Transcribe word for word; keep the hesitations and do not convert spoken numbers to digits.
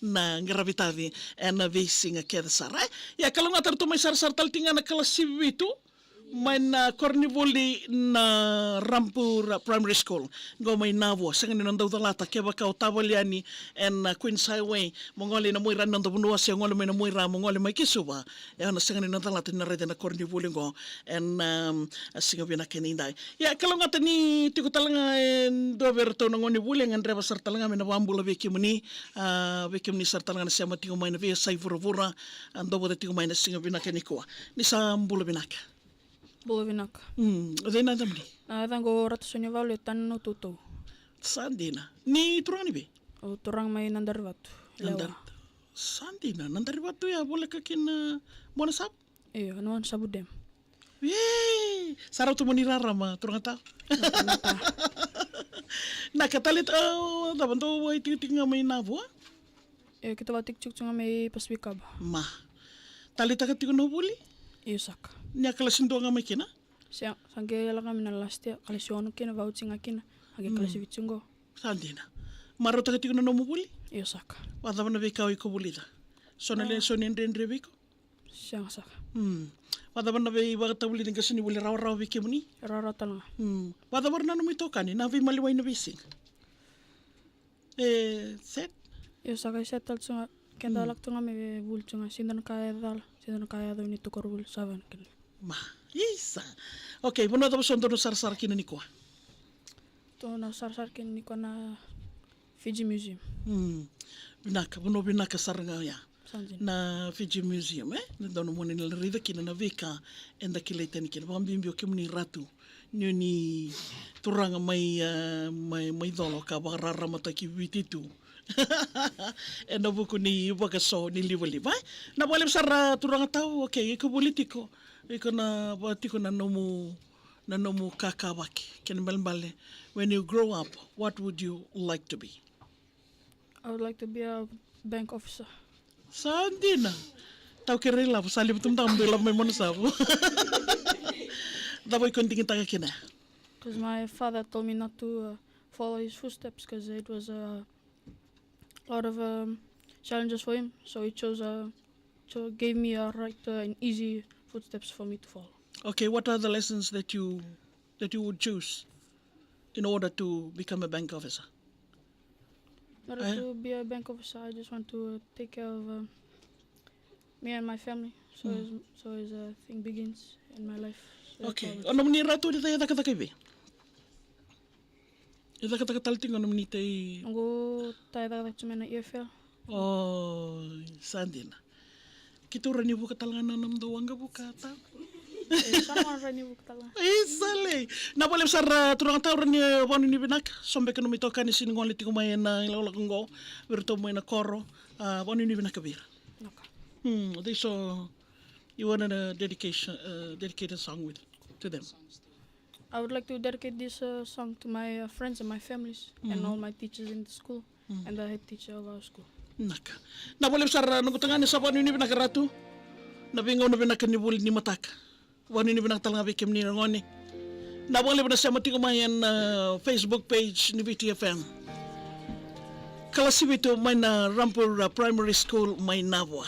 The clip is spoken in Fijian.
na qaravi tavi ena veisiga kece sara. E, ia kalougata ratou mai sarasara tale tiko ga na kalasi vitu mai na koronivuli na Rampur Primary School. Qo mai Navua, sega ni na dau calata kevaka o tavali yani ena Queens Highway mo gole ina Muaira ni noda vanua se o gole mai na Muaira mo gole mai ki Suva. E, o na sega ni na calata ni na raica na koronivuli qo ena, um, siga vinaka edaidai. Ia kalougata ni tiko tale ga e dua vei iratou na gonevuli e gadreva sara tale ga me na vakabula vei kemuni, a, vei kemuni sara tale ga na sema tiko mai na veiyasai vuravura, a, dou vata tiko mai na siga vinaka nikua. Ni sa bula vinaka. Bula vinaka. Mm, o cei na yacamuni? Na yacaqu o Ratu Soniavalu, e tani na Toutou. Sa dina. Ni turaga ni vei? O turaga mai Nadarivatu. Nadar-, sa dina. Nadarivatu ya voleka kina Monasavu? Io, na Monasavu Dam. Ei, sa rauta mo ni rarama, turaga tau. Vinaka, tale, o cava, dou vakaitikotiko ga mai Navua? Io, keitou vakaitikotiko ga mai Pacific Harbour. Ma. Taleitaka tiko na vuli? Io saka. Ni a kalasi dua ga mai kina? Sa, sa qai lako ga mai na last year, kalasi ono kina, vauci ga kina, a qai kalasi vitu qo. Sa dina. Marautaka tiko na nomu vuli? Io saka. Vakacava na veika o iko vulica? So na lesoni e dredre vei iko? Sega saka. Mm. Vakacava na veivakatavulici ni qasenivuli, rawarawa vei kemuni? Rawarawa tale ga. Mm. Vakacava na nomu itokani, na veimaliwai na veisiga? E set? Io saka, e set tale tu ga. Keda lako tu ga me vuli tu ga, sega ni dua na ka e cala, sega ni dua na ka e yaco ni tu koronivuli, sa vei na kena. Ma, isa. Okay, vanua cava so dou na sarasara kina nikua? Tou na sarasara kina nikua na Fiji Museum. Mm. Vinaka, vanua vinaka sara ga ya. Sa dina. Na Fiji Museum, e? Na dau na moni na raica kina na veika eda kilai tani kina. Vakabibi o kemuni Ratu, ni o ni turaga mai, e, mai, mai Colo ka vakararamataki Viti tu. Ena vuku ni vakaso ni livaliva, e? Na vakalevu sara turaga tau, okay, iko vuli tiko, iko na vakatiko na nomu, na nomu kakavaki, kena balebale. When you grow up, what would you like to be? I would like to be a bank officer. Sa dina. Tau kerei lavo, sa levu tu mada mudou lavo mai Monasavu. Cava iko digitaka kina? Because my father told me not to, uh, follow his footsteps because it was a lot of, um, challenges for him. So he chose, uh, so gave me a right, uh, an easy footsteps for me to follow. Okay, what are the lessons that you, that you would choose in order to become a bank officer? In order to be a bank officer, I just want to, uh, take care of, um, me and my family. So is, so is, uh, thing begins in my life. So that's how. Okay. O nomuni Ratu, ni tai e cakacaka i vei? E cakacaka tale tiko o nomuni tai? Noqu tai e cakacaka tu mai na E F L. O, sa dina. Keitou rawa ni vuka tale ga na nomudou waqavuka tau. E, sa rawa ni vuka tale ga. Isa lei. Na vakalevu sara turaga tau, rawa ni, e, vakanuinui vinaka. So beka nomu itokani sega ni gole tiko mai ena ilakolako qo, vei iratou mai na koro. A, vakanuinui vinaka vei ira. Okay. Hmm, they so, you wanna dedication, uh, dedicate a song with, to them? I would like to dedicate this, uh, song to my, uh, friends and my families and all my teachers in the school and the head teacher of our school. Vinaka. Na vakalevu sara noqu tagane, sa vakanuinui vinaka Ratu. Na veigauna vinaka ni vuli ni mataka. Vakanuinui vinaka tale ga vei kemuni na gone. Na vakalevu na sema tiko mai ena, uh, Facebook page ni Viti F M. Kalasi vitu mai na Rampur, uh, Primary School mai Navua.